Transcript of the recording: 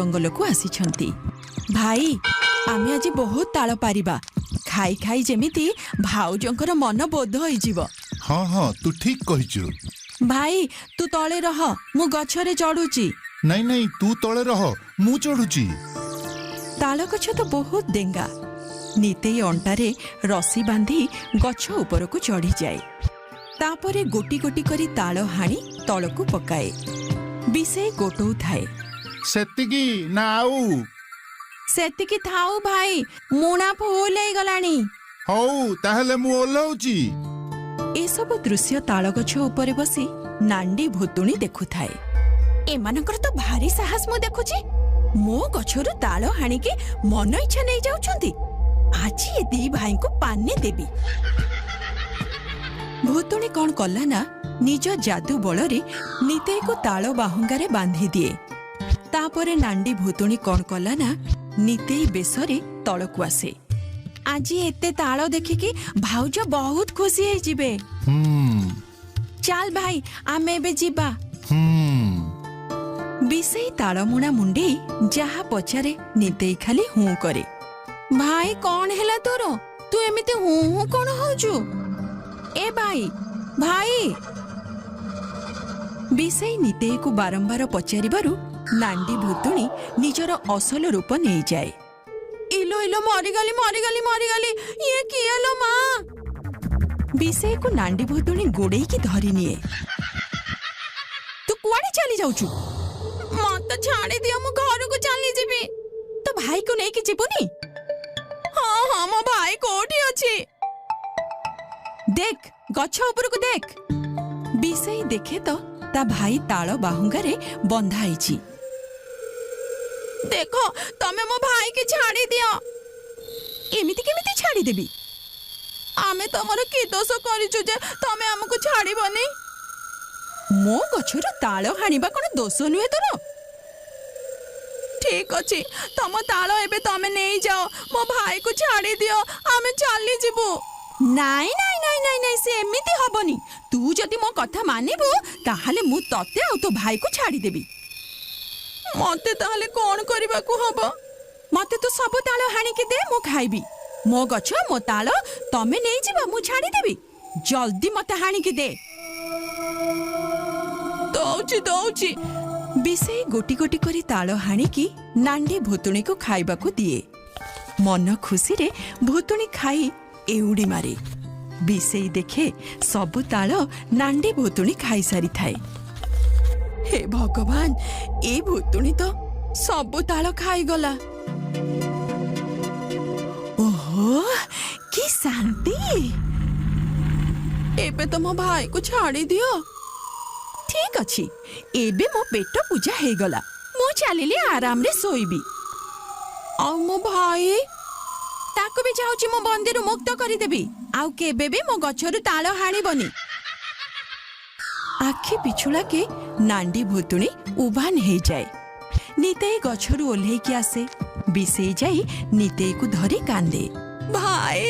ଜଙ୍ଗଲକୁ ଆସିଛନ୍ତି। ଭାଇ, ଆମେ ଆଜି ବହୁତ ତାଳ ପାରିବା। ଖାଇ ଖାଇ ଯେମିତି ଭାଉଜଙ୍କର ମନ ବୋଧ ହେଇଯିବ। ହଁ ହଁ, ତୁ ଠିକ କହିଛୁ। ଭାଇ, ତୁ ତଳେ ରହ, ମୁଁ ଗଛରେ ଚଢୁଛି। ନାଇଁ ନାଇଁ, ତୁ ତଳେ ରହ, ମୁଁ ଚଢୁଛି। ତାଳ ଗଛ ତ ବହୁତ ଡେଙ୍ଗା। ନିତେଇ ଅଣ୍ଟାରେ ରସି ବାନ୍ଧି ଗଛ ଉପରକୁ ଚଢ଼ିଯାଏ। ତାପରେ ଗୋଟି ଗୋଟି କରି ତାଳ ହାଣି ତଳକୁ ପକାଏ। ବିଷେଇ ଗୋଟଉଥାଏ। ସେତିକି ନା ଆଉ? ସେତିକି ଥାଉ ଭାଇ, ମୁଣା ଫୁଲ ହେଇଗଲାଣି। ହଉ, ତାହେଲେ ମୁଁ ଓହ୍ଲଉଛି। ଏସବୁ ଦୃଶ୍ୟ ତାଳଗଛ ଉପରେ ବସି ନାଣ୍ଡି ଭୂତୁଣୀ ଦେଖୁଥାଏ। ଏମାନଙ୍କର ତ ଭାରି ସାହସ ମୁଁ ଦେଖୁଛି। ମୋ ଗଛରୁ ତାଳ ହାଣିକି ମନ ଇଚ୍ଛା ନେଇଯାଉଛନ୍ତି। ଆଜି ଏ ଦି ଭାଇଙ୍କୁ ପାନେ ଦେବି। ଭୂତୁଣୀ କଣ କଲା ନା, ନିଜ ଯାଦୁ ବଳରେ ନିତେଇକୁ ତାଳ ବାହୁଙ୍ଗାରେ ବାନ୍ଧି ଦିଏ। ତାପରେ ନାଣ୍ଡି ଭୂତୁଣୀ କଣ କଲା ନା, ନିତେଇ ବେଶରେ ତଳକୁ ଆସେ। ଆଜି ଏତେ ତାଳ ଦେଖିକି ଭାଉଜ ବହୁତ ଖୁସି ହେଇଯିବେ। ଚାଲ ଭାଇ, ଆମେ ଏବେ ଯିବା। ବିଷେଇ ତାଳମୁଣା ମୁଣ୍ଡେଇ ଯାହା ପଚାରେ, ନିତେଇ ଖାଲି ହୁଁ କରେ। ଭାଇ, କଣ ହେଲା ତୋର? ତୁ ଏମିତି ହୁଁ ହୁଁ କଣ ହଉଛୁ? ଏ ଭାଇ, ଭାଇ! ବିଷେଇ ନିତେଇକୁ ବାରମ୍ବାର ପଚାରିବାରୁ ନାଣ୍ଡି ଭୂତୁଣୀ ନିଜର ଅସଲ ରୂପ ନେଇଯାଏ। ଇଲୋ ଇଲୋ, ମରିଗଲି ମରିଗଲି ମରିଗଲି! ଇଏ କିଏ ଲୋ ମା? ବିଷେଇକୁ ନାଣ୍ଡି ଭୂତୁଣୀ ଗୋଡେଇକି ଧରିନିଏ। ତୁ କୁଆଡେ ଚାଲି ଯାଉଛୁ? ମତେ ଛାଡି ଦିଅ, ମୁଁ ଘରକୁ ଚାଲିଯିବି। ତୋ ଭାଇକୁ ନେଇକି ଯିବୁନି? ହଁ ହଁ, ମୋ ଭାଇ କୋଉଠି ଅଛି? ଦେଖ, ଗଛ ଉପରକୁ ଦେଖ। ବିଷେଇ ଦେଖେ ତ ତା ଭାଇ ତାଳ ବାହୁଙ୍ଗାରେ ବନ୍ଧା ହେଇଛି। ଦେଖ, ତମେ ମୋ ଭାଇକି ଛାଡି ଦିଅ। ଏମିତି କେମିତି ଛାଡିଦେବି? ଆମେ ତମର କି ଦୋଷ କରିଛୁ ଯେ ତମେ ଆମକୁ ଛାଡିବନି? ମୋ ଗଛରୁ ତାଳ ହାଣିବା କଣ ଦୋଷ ନୁହେଁ ତୋର? ଠିକ ଅଛି, ତମ ତାଳ ଏବେ ତମେ ନେଇଯାଅ, ମୋ ଭାଇକୁ ଛାଡି ଦିଅ, ଆମେ ଚାଲିଯିବୁ। ନାଇଁ ନାଇଁ ନାଇଁ ନାଇଁ ନାଇଁ, ସେ ଏମିତି ହବନି। ତୁ ଯଦି ମୋ କଥା ମାନିବୁ, ତାହେଲେ ମୁଁ ତତେ ଆଉ ତୋ ଭାଇକୁ ଛାଡିଦେବି। ମତେ ତାହେଲେ କଣ କରିବାକୁ ହବ? ମତେ ତୁ ସବୁ ତାଳ ହାଣିକି ଦେ, ମୁଁ ଖାଇବି। ମୋ ଗଛ, ମୋ ତାଳ ତମେ ନେଇଯିବ, ମୁଁ ଛାଡିଦେବି? ଜଲ୍ଦି ମତେ ହାଣିକି ଦେ। ଦଉଛି ଦଉଛି। ବିଷେଇ ଗୋଟି ଗୋଟି କରି ତାଳ ହାଣିକି ନାଣ୍ଡି ଭୂତୁଣୀକୁ ଖାଇବାକୁ ଦିଏ। ମନ ଖୁସିରେ ଭୂତୁଣୀ ଖାଇ ଏଉଡ଼ି ମାରେ। ବିଷେଇ ଦେଖେ, ସବୁ ତାଳ ନାଣ୍ଡି ଭୂତୁଣୀ ଖାଇସାରିଥାଏ। ହେ ଭଗବାନ, ଏ ଭୂତୁଣୀ ତ ସବୁ ତାଳ ଖାଇଗଲା। ଓହୋ, କି ଶାନ୍ତି! ଏବେ ତ ମୋ ଭାଇକୁ ଛାଡି ଦିଅ। ଠିକ ଅଛି, ଏବେ ମୋ ପେଟ ପୂଜା ହେଇଗଲା। ମୁଁ ଚାଲିଲି, ଆରାମରେ ଶୋଇବି। ଆଉ ମୋ ଭାଇ, ତାକୁ ବି ଯାଉଛି ମୁଁ ବନ୍ଦିରୁ ମୁକ୍ତ କରିଦେବି। ଆଉ କେବେ ବି ମୋ ଗଛରୁ ତାଳ ହାଣିବନି। ଆଖି ପିଛୁଳାକେ ନାଣ୍ଡି ଭୂତୁଣୀ ଉଭାନ ହେଇଯାଏ। ନିତେଇ ଗଛରୁ ଓହ୍ଲେଇକି ଆସେ। ବିଷେଇ ଯାଇ ନିତେଇକୁ ଧରି କାନ୍ଦେ। ଭାଇ!